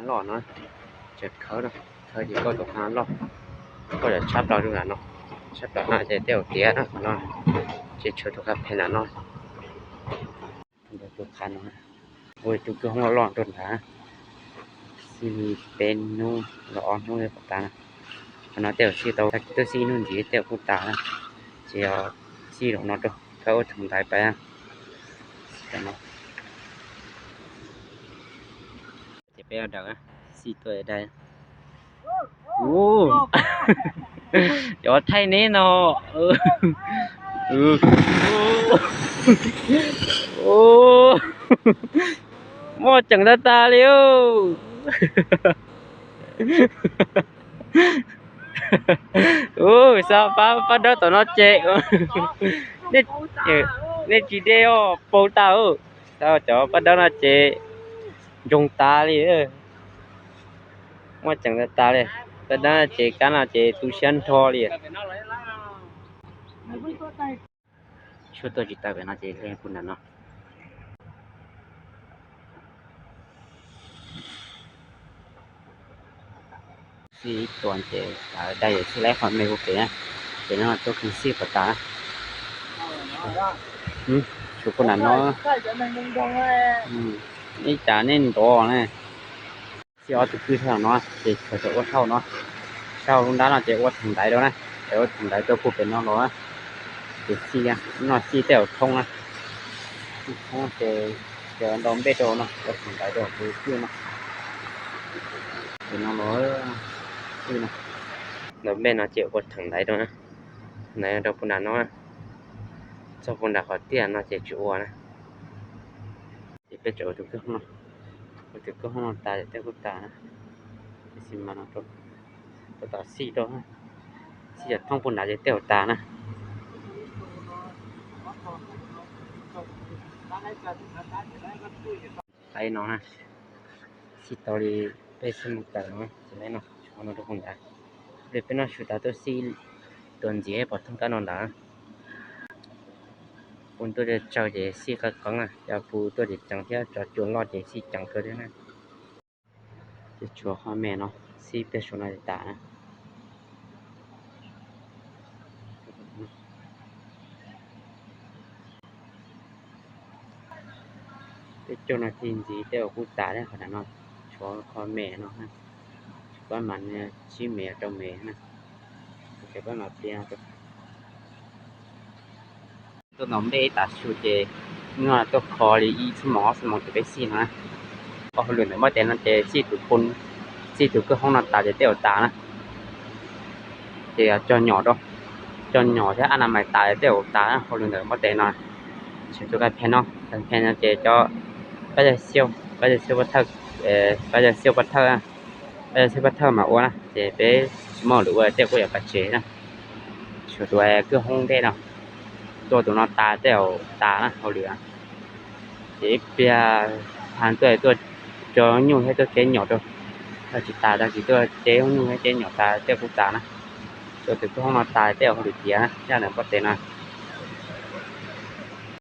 ລໍເນາະ ຈະເຂົ້າເນາະ ເຂົ້າທີ່ກໍຕົກນ້ຳລໍ ກໍຈະຊັບເອົາດູນະເນາະ ຊັບເອົາຫາແຕ່ແຕ່ວເຕຍເນາະເນາະ ຈະຊົດໂຕກັບແຜ່ນນະເນາະ ເດີນໂຕຄັນເນາະ ໂອ້ຍ ຕຸກຄືຫ້ອງຮ້ອນໂດນນະ ຊິເປັນນູລະອອນນູເດປະຕານະ ຂະໜາດແຕ່ວຊິໂຕ ໂຕຊິນູນຊິແຕ່ວກູຕານະ ຊິເອົາຊິລົງເນາະໂຕ ເຂົາເອົາຖັງໃດໄປອະ ເນາະ. ຈະໄປເອົາດັກນະ ສີ່ຕົວໃດ ໂອ້ ຈອດໄທນີ້ເນາະ ເອີ ເອີ ໂອ້ ໂອ້ ໝໍ້ຈັງຕາຕາເລີຍ ໂອ້ ສາວປາ ປາດອກຕໍ່ເນາະເຈ ເນັດ ເອີ ເນັດຈີເດໂອ ໂປຕາ ໂອ້ ສາວຈອປາດອກເນາະເຈ ຈົງຕາເລີຍ ເອີ ໝໍ້ຈັງຕາເລີຍ ປາດອກເນາະເຈ ການເນາະເຈ ຕູຊຽນທໍເລີຍ. ຊຸດໂຕຈິຕາເປັນເນາະເຈ ເລື່ອງພຸ້ນນະເນາະ ສີ່ຕົວເຈ ໄດ້ສີ່ແລ້ວ ຄວາມເມໂກເກນະ ເປັນເນາະ ໂຕຄືສີ່ປະຕາ ອື ຊຸດພຸ້ນນະເນາະ ອື ນີ້ຈາເນັ້ນໂຕນະ. ຊິເອົາຕົວຄືເທົ່າເນາະ ເຈ ເຂົາຈະອົດເທົ່າເນາະ ເທົ່າລຸງດາເນາະ ເຈ ອົດເຖິງໃດໂດນະ ເຈ ອົດເຖິງໃດຕົວຜູ້ເປັນນ້ອງໂລນະ ເຈ ຊິເນາະ ຊິແຕ່ວທົ່ງນະ ເຈ ເຈ ດອມເບັດໂດນະ ອົດເຖິງໃດໂດນ ຄືເນາະ ເປັນນ້ອງໂລນະ ຄືເນາະ ດອມເບັດເນາະ ເຈ ອົດເຖິງໃດໂດນະ ໃນດອກພຸ້ນນະເນາະ ເຈົ້າພຸ້ນດາເຂົາເຕ້ຍເນາະ ເຈ ຈຸອັວນະ. ເປັນໂຈະຖືກເນາະ ຖືກເນາະ ຕາຍແຕ່ກູຕານະ ຊິມາເນາະ ໂຕ ໂຕຕາສີ່ໂຕນະ ຊິຈະທ້ອງປຸນດາຈະແຕ່ວຕານະ ໄປເນາະນະ ຊິຕອຣີໄປຊິມາຕາເນາະ ຊິໄດ້ເນາະ ໂອເນາະ ທຸກຄົນຈ້າ ເລີຍເປັນເນາະ ຊຸດຕາໂຕສີ່ ໂຕນຈີໃຫ້ປອດທຸງຕານອນດາ ປຸນຕົວຈະເຈົ້າເຈ ຊິຄັກກັງນະ ຈາປູຕົວຈະຈັງເທຍ ຈອດຈູນລອດເຈ ຊິຈັງເກີດເດນະ ຈະຊົວຄອມເມນເນາະ ຊິເປັນຊົນນາລິຕານະ ເປັນເຈົ້າໜ້າທີ່ຈີແຕ່ອອກກູຕາໄດ້ຂະໜາດເນາະ ຊົວຄອມເມນເນາະ ປະມານສີ່ເມໂຕເມນະ ຈະປະມານເປັນໂຕ ໂຕໜອມເດຕາຊູເຈ ເງືອໂຕຄໍລີອີສມອງ ສມອງຈະໄປຊີນະ ກໍເຫຼືອມາແຕ່ນັ້ນເຈ ຊີຕູປຸນ ຊີຕູຄືຫ້ອງນອນຕາເຈ ແຕ່ອອກຕານະ ເຈ ເຈາະຫຍໍໂຕ ເຈາະຫຍໍແທ້ອະນາໄມຕາເຈ ແຕ່ອອກຕານະ ກໍເຫຼືອມາແຕ່ນັ້ນ ຊິໂຕການແພນເນາະ ການແພນເຈ ເຈາະປາຈາຊຽວ ປາຈາຊຽວປາເທີ ເອີ ປາຈາຊຽວປາເທີ ເອີ ຊິປະເທີມາໂອນະ ເຈເປມອງດູວ່າເຈກໍຢາກປະເຈນະ ສວຍຕົວແອຄືຫ້ອງເດເນາະ ຕົວໂຕນອນຕາແຕ່ອອກຕານະ ເຂົາເຫຼືອ ເຈເປຍຜ່ານຕົວ ຕົວຈອຍູເຮັດຕົວເກຫຍໍໂຕ ລາວຊິຕາ ລາວຊິຕົວເຈຫູເຮັດເຈຫຍໍຕາແຕ່ກູຕານະ ຕົວຖືກຫ້ອງນອນຕາແຕ່ອອກດູເຈນະ ຢ່ານະບໍ່ເຕນະ